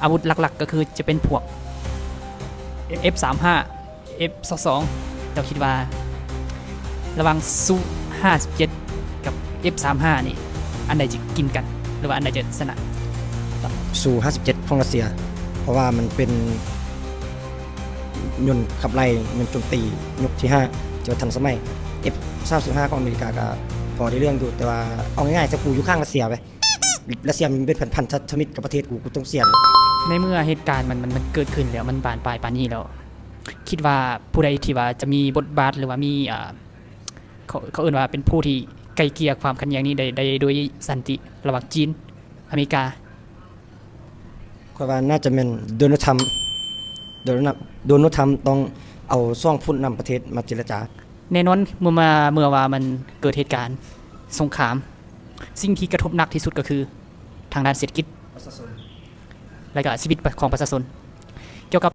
ອາວຸດຫຼັກໆກໍຄືຈະເປັນພວກ ເອັບສາມຫ້າ ເອັບຊາວສອງ ເຈົ້າຄິດວ່າລະຫວ່າງຊູຫ້າສິບເຈັດກັບເອັບສາມຫ້ານີ້ ອັນໃດຈະກິນກັນ ຫຼືວ່າອັນໃດຈະຊະນະ? ຊູຫ້າສິບເຈັດຂອງຣັດເຊຍ ເພາະວ່າມັນເປັນຍົນຂັບໄລ່ ຍົນໂຈມຕີຍຸກທີຫ້າ ທີ່ວ່າທັນສະໄໝ. ເອັບສາມສິບຫ້າຂອງອາເມລິກາກໍພໍໄດ້ເລື່ອງຢູ່ ແຕ່ວ່າເອົາງ່າຍໆ ຖ້າກູຢູ່ຂ້າງຣັດເຊຍໄປ ຣັດເຊຍມັນເປັນພັນທະມິດກັບປະເທດກູ ກູຕ້ອງເຊຍ. ໃນເມື່ອເຫດການມັນ ມັນ ມັນເກີດຂຶ້ນແລ້ວ ມັນບານປາຍປານນີ້ແລ້ວ ຄິດວ່າຜູ້ໃດທີ່ວ່າຈະມີບົດບາດ ຫຼືວ່າມີ ເອີ ເຂົາ ເຂົາເອີ້ນວ່າເປັນຜູ້ທີ່ໄກ່ເກ່ຍຄວາມຂັດແຍ່ງນີ້ໄດ້ ໄດ້ໂດຍສັນຕິ ລະຫວ່າງຈີນ ອາເມລິກາ? ຂ້ອຍວ່າໜ້າຈະແມ່ນໂດນັລ ທຣຳ. ໂດນັລ ໂດນັລ ທຣຳ ຕ້ອງເອົາສອງຜູ້ນຳປະເທດມາເຈລະຈາ. ແນ່ນອນ ເມື່ອມາ ເມື່ອວ່າມັນເກີດເຫດການສົງຄາມ ສິ່ງທີ່ກະທົບໜັກທີ່ສຸດກໍຄືທາງດ້ານເສດຖະກິດ ປະຊາຊົນ ແລະກະຊີວິດຂອງປະຊາຊົນ.